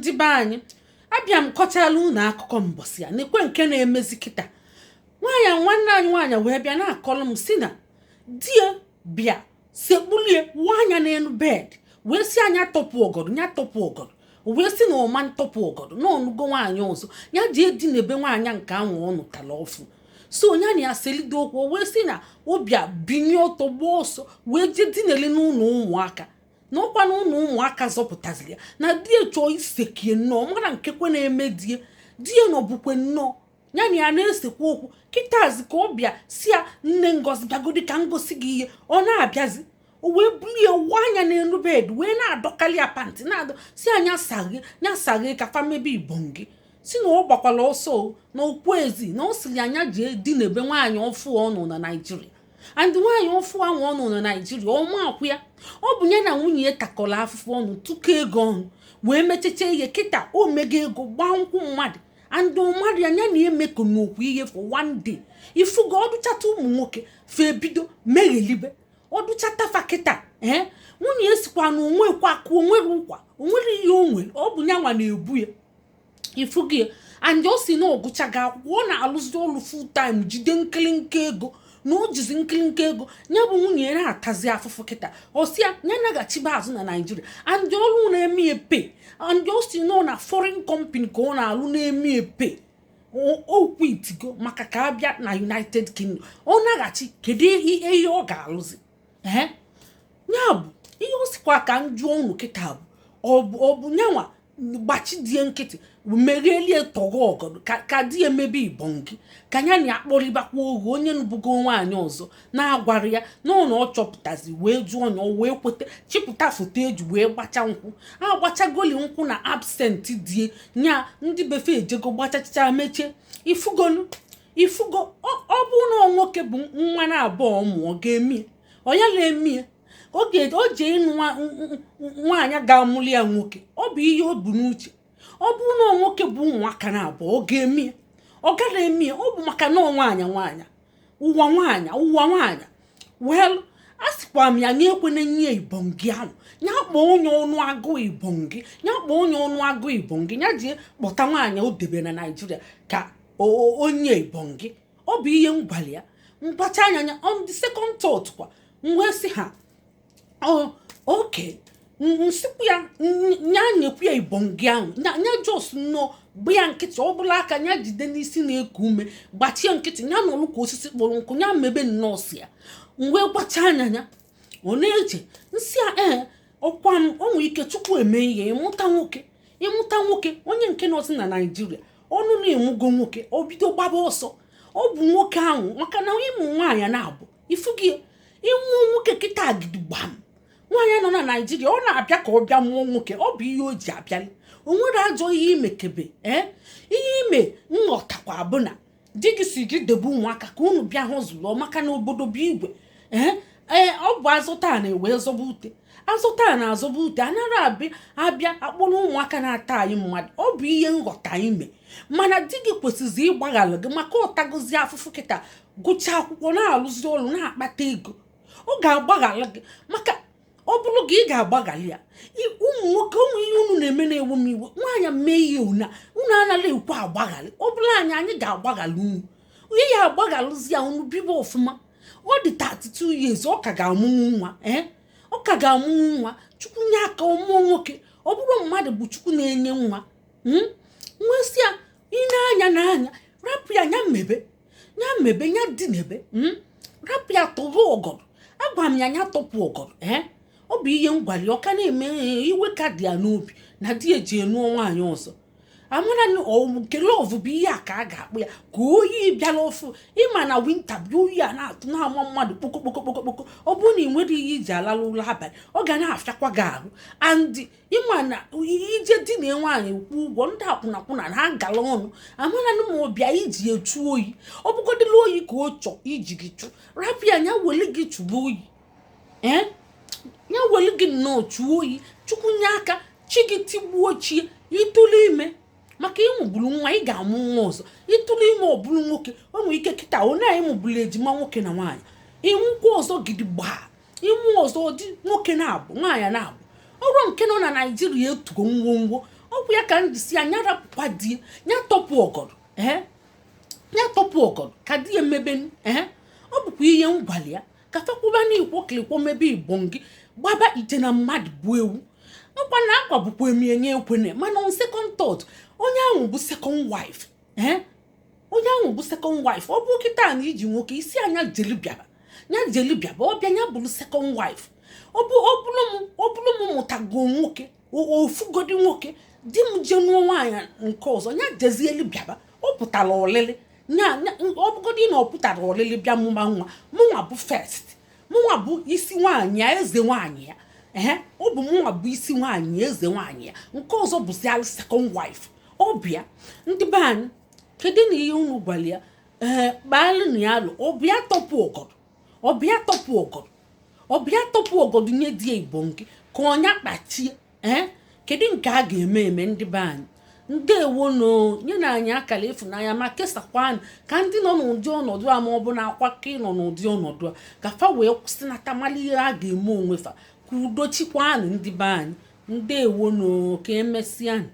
Ndị be anyị, abịa m kọchala unu akụkọ mbọsị ya nekwe nke na-emezi kịta. Nwaanyị, nwanne anyị nwaanyị, wee bịa na-akọrọ m si na di ya bịa sekpulie wụọ anya n'elu bed, wee si anya tọpụ ọgọdọ, ya tọpụ ọgọdọ. Wee sị na ọma ntọpụ ọgọdọ na ọnụgo nwaanyị ọzọ, ya ji edinebe nwaanyị nke ahụ ọ nụtara ọfụ. So ya na ya selide okwu, o wee sị na ọbịa binye ọtọ, gbaa ọsọ, wee jee dinele n'ụlọ ụmụaka, na ọkwa na ụlọ ụmụaka zọpụtaziri ya, na di ya chọọ isekie nnọọ mara nkekwe na-eme die. Die nọbụkwe nnọọ ya na ya na-esekwa okwu. Kịtazi ka ọ bịa si ya, "Nne Ngozi, bịagodi ka ngosi gị ihe." Ọ na-abịazi, o wee bulie wụọ anya n'elu bed, wee na-adọkali ya pant, na-adọ, si anya saghe, ya saghe, ka fa mebe ibongi. Si na ọ gbakwala ọsọ o, na okwu ezi na ọ sịrị anya jee dinebe nwaanyị ọfụ ọnụ na Naijiria, and nwaanyị ọfụ ahụ ọnụ na Naijiria ọma akwụ ya. Ọ bụ ya na nwunye ya takọrọ afụfụ ọnụ, tụkọ ego ọnụ, wee mechecha ihe. Kịta o mego ego, gbaa nkwụ mmadụ, and mmadụ ya ya na emekọ n'okwu ihe for one day. Ifugo ọdụchata ụmụ nwoke fa ebido meghelibe ọdụchata fa kịta. Ee, nwunye ya sikwa na onwekwa akụ, onwere ụkwa, onwere ihe o nwere, ọ bụ nyanwa na-ebu ya. Ifugo ya, and ọ si na ọgụchaga akwụkwọ, ọ na-alụzi ọrụ full time, jide nkịlịnka ego, na o jizi nkịlịnka ego ya bụ nwunye ya na-atazi afụfụ kịta. Ọ sị ya ya naghachibe azụ na Naijiria, and ọrụ na-eme epe, and ọ si nọ na foreign company ka ọ na-alụ na-eme epe. Okwu itigo maka ka abịa na United Kingdom, ọ naghachi, kedu ihe ọ ga-alụzi? Ee, ya bụ ihe o sikwa ka m jụọ unu kịta bụ ọ bụ nyanwa gbachidie nkịtị, meghelie, tọgọ ọgọdọ ka di ya emebe ibongi, ka ya na akpọrịbakwa oge onye nbugo nwaanyị ọzọ na-agwara ya na ọ na ọ chọpụtazi, wee jụọ ya, o wee kweta chịpụta foto eji wee gbacha nkwụ. Agbachagoli nkwụ na absent die nya, ndị befe ejego gbachachacha mechie. Ifugonu, ifugo, ọ bụ na nwoke bụ nwa na abụọ mụọ ga-emie, ọ ya na-emie oge o ji ịnụ nwaanyị ga-amụli ya nwoke. Ọ bụ ihe o bu n'uche. Ọ bụrụ na nwoke bụ ụmụaka na abụọ, ọ ga-emie, ọ gaghị emie. Ọ bụ maka na ọ nwaanyị, nwaanyị ụwa, nwaanyị ụwa, nwaanyị. Well, a sịkwa m ya nye ekwena nye ibongi ahụ, ya kpọọ onye ọnụ agụ ibongi, ya kpọọ onye ọnụ agụ ibongi, ya jee kpọta nwaanyị o debe na Naijiria ka onye ibongi. Ọ bụ ihe m gwara ya. Mkpacha anya ya, on the second thought kwa, m wee sị ha oke nsịkwu ya nya nyekwu ya ibongi ahụ, nya just nnọọ bụ ya nkịtị, ọ bụla aka nya jide n'isi na-eku ume, gbachie nkịtị, ya nọrụ ka osisi kpọrọ nkụ, ya mebe nnọọ si ya. M wee gbacha anya ya, ọ na-eche nsị a. Ee, ọkwa m o nwere ike tupu eme ihe ịmụta nwoke, ịmụta nwoke, onye nke nọzi na Naijiria, ọnụ na-emugo nwoke, o bido gbaba ọsọ. Ọ bụ nwoke ahụ, maka na ịmụ nwaanyị na-abụ ifugi ịmụọ nwoke kịta gidigbam, nwaanyị nọ na Naijiria ọ na-abịa ka ọ bịa mụọ nwoke. Ọ bụ ihe o ji abịali. O nwere ajọ ihe imekebe. Ee, ihe ime nghọtakwa bụ na di gị si gị debe ụmụaka ka unu bịa hụ zụlọ, maka na obodo bụ igwe. Ee ee, ọ bụ azụta na-ewe zọba ute, azụta na-azọba ute, anaghị abịa abịa akpọrọ ụmụaka na-ata anyị mmadụ. Ọ bụ ihe nghọta ime, mana di gị kwesịrị ịgbaghalụ gị maka ọtagozi afụfụ kịta, gụchaa akwụkwọ, na-alụzi ọrụ, na-akpata ego. Ọ ga-agbaghalụ gị maka ọ bụrụ gị, ị ga-agbaghalị ya. Ụmụ nwoke, ụmụ ihe unu na-eme na-ewe m iwe. Nwaanyị mee ihe una, unu anaghị ekwe agbaghalị. Ọ bụrụ anyị, anyị ga-agbaghalị unu. Ihe ya agbaghalụzi ya, unu bibe ọfụma. Ọ dị 32 years, ọ ka ga-amụnwu nwa. Ee, ọ ka ga-amụnwu nwa. Chukwu nye aka, ọmụọ nwoke. Ọ bụrụ mmadụ bụ Chukwu na-enye nwa, nwesị ya ine anya n'anya, rapụ ya, ya mebe, ya mebe, ya dinebe, rapụ ya tọrọ ọgọdọ. Agwa m ya ya tọpụ ọgọdọ. Ee, ọ bụ ihe m gwara ya. Ọ ka na-eme iwe ka dị ya n'obi na di eji enụọ nwaanyị ọzọ. Amara na nke love bụ ihe a ka a ga-akpụ ya ka oyi bịara ọfụ. Ịma na winter bịa, oyi a na-atụ na-ama mmadụ kpoko kpoko kpoko kpoko. Ọ bụrụ na ị nwere ihe iji alala ụlọ abalị, ọ ga na-afịakwa gị ahụ. And ịma na ije di na nwaanyị kwụ ụgwọ, ndị akwụnakwụna na ha gala ọnụ. Amara na ma ọbịa iji echu oyi, ọ bụgodịla oyi ka ọ chọọ iji gị chụ, rapụ ya, ya wele gị chụba oyi. Ee, ya wele gị nnọọ chụọ oyi. Chukwu nye aka, chi gị tigbuo chie, ịtụrụ ime, maka ịmụburu nwa, ị ga-amụ nwa ọzọ. Ịtụrụ ime, ọ bụrụ nwoke, o nwere ike kịta onye anyị mụburu ejima nwoke na nwaanyị, ịmụkwa ọzọ gidigba, ịmụ ọzọ dị nwoke na-abụ nwaanyị na-abụ. Ọrụ nke nọ na Naijiria etugo ngwongwo. Ọ bụ ya ka m jisi ya rapụkwa di ya, tọpụ ọgọdọ. Ee, ya tọpụ ọgọdọ ka di ya mebe. Ee, ọ bụkwa ihe m gwara ya ka fakwụba n'ikwo kilikwo mebe igbo gị gbaba ije na mmadụ bụ ewu nkwa na akwa bụkwa emienye ekwene. Mana on second thought, onye ahụ bụ second wife. Ee, onye ahụ bụ second wife. Ọ bụ kịta na iji nwoke isi anya jeli bịaba, ya jeli bịaba, ọ bịa ya bụrụ second wife. Ọ bụ ọ bụrụ m mụtago nwoke ofugodi nwoke, di m jee nụọ nwaanyị nke ọzọ, ya jezielu bịaba. Ọ pụtara ọlịlị nya, ọ bụgodi na ọ pụtara ọlịlị bịa mụma nwa, mụnwa bụ first, mụnwa bụ isi nwaanyị ya, eze nwaanyị ya. Ehe, ọ bụ mụnwa bụ isi nwaanyị ya, eze nwaanyị ya. Nke ọzọ bụzi second wife. Ọ bịa, ndị be anyị, kedu na ihe unu gwara ya? Ee, kpaalụ na ya alụ. Ọ bịa tọpụ ọgọdọ, ọ bịa tọpụ ọgọdọ, ọ bịa tọpụ ọgọdọ nye di ya igbo nke ka ọnya kpachie. Ee, kedu nke a ga-eme eme, ndị be anyị? Ndewo nye na anyị akara ịfụnanya ma kesakwanụ ka ndị nọ n'ụdị ọnọdụ a, ma ọ bụ na akwa ka ịnọ n'ụdị ọnọdụ a, ka fa wee kwụsịnata, mara ihe a ga-eme onwe fa, ka udo chikwanụ. Ndị be anyị, ndewo ka emesịanụ.